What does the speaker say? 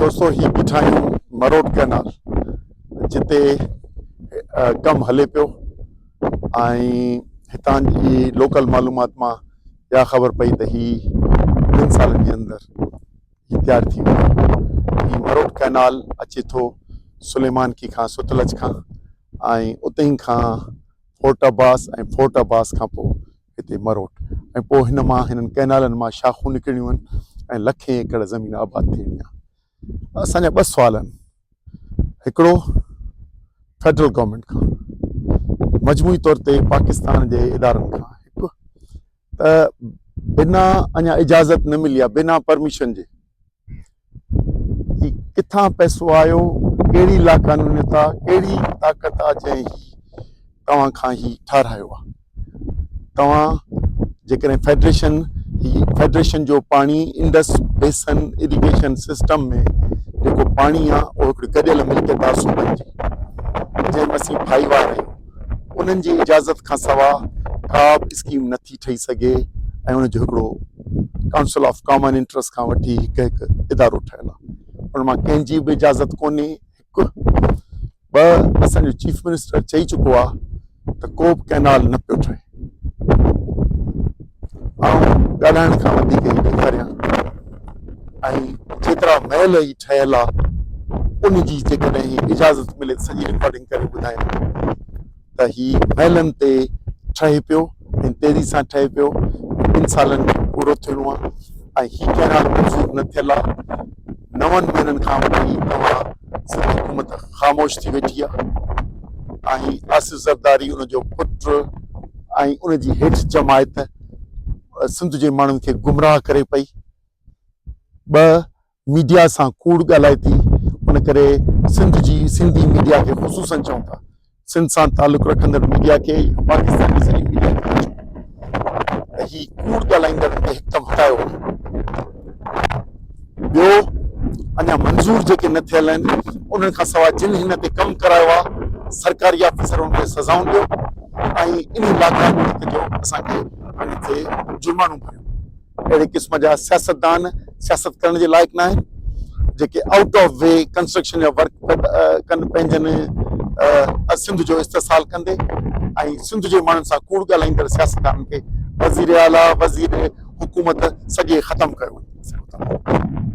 دوستو هي بيٺا آهيون مروٽ ڪئنال جتي ڪم هلي پيو ۽ هتان جي لوڪل معلومات مان اها خبر پئي ته هي ٻن سالن جي اندر هي تيار ٿي ويندو. هي مروٽ ڪئنال اچي ٿو سليمانڪي کان ستلج کان ۽ اتي کان فورٽ عباس ۽ فورٽ عباس کان پوء هتي مروٽ ۽ پوء هن مان هنن ڪئنالن مان شاخون نڪرڻيون آهن ۽ لکين ايڪڙ زمين آباد ٿيڻي آهي. اسان جا ٻه سوال آهن هڪڙو فيڊرل گورنمينٽ کان مجموعي طور تي پاڪستان جي ادارن کان هڪ ته بنا اڃا اجازت نه ملي آهي بنا پرميشن جي هي ڪٿان پئسو آيو، ڪهڙي لاقانونيت آ، ڪهڙي طاقت آ جنهن هي توهان کان هي ٺهرايو آ. توهان جيڪڏهن فيڊريشن هي فيڊريشن جو پاڻي انڊس بيسن اريگيشن سسٽم ۾ جيڪو پاڻي آ اهو هڪڙي گڏيل ملڪيت آ صوبن جي جنهن ۾ اسين ڀائيوار آهيون انهن جي اجازت کان سوا ڪا به اسڪيم نه ٿي ٺهي سگهي ۽ ان جو هڪڙو ڪائونسل آف ڪامن انٽرسٽ کان وٺي هڪ هڪ ادارو ٺهيل آهي ان مان ڪنهن جي به اجازت ڪونهي هڪ ٻه اسان جو چيف منسٽر چئي چڪو آهي ته ڪو به ڪئنال نه پيو ٺهي آئون ڳالهائڻ کان وڌيڪ هي ڏيکاريان ۽ جيترا محل هي ٺهيل آهي ان جي جيڪڏهن اجازت ملي ته سڄي رڪارڊنگ ڪري ٻڌايان ته هي مئلن تي ٺهي پيو ۽ تيزي سان ٺهي پيو ٻن سالن ۾ پورو ٿيڻو آهي ۽ هي ڪئنال منظور نه ٿيل آهي نون مهينن کان وٺي توهان سنڌ حڪومت خاموش ٿي ويٺي آهي ۽ آصف زرداري ان جو پٽ ۽ ان جي هيٺ جماعت سنڌ جي ماڻهن کي گمراهه ڪري پئي ٻه ميڊيا سان ڪوڙ ڳالهائي ٿي ان ڪري سنڌ جي سنڌي ميڊيا کي خصوصن چئون ٿا سنڌ سان تعلق رکندڙ ميڊيا کي يا پاڪستان جي سڄي ميڊيا کي چئون ته هي ڪوڙ ڳالهائيندڙن کي هڪدم هٽايو وڃي ٻيو اڃا منظور جيڪي نه ٿيل آهن انهن کان سواء جن هن تي ڪم ڪرايو آهي سرڪاري آفيسر انهن کي سزائون ڏيو ۽ انهي لاقانونيت جو اسان کي ان تي جرمانو ڀريو اهڙي قسم جا سياستدان سياست ڪرڻ جي لائق ناهن جيڪي آئوٽ آف وي ڪنسٽرڪشن جا ورڪ ڪن پنهنجن سنڌ جو استحصال ڪندي ۽ سنڌ جي ماڻهن سان ڪوڙ ڳالهائيندڙ سياستدانن کي وزير اعليٰ وزير حڪومت سڄي ختم ڪيو وڃي.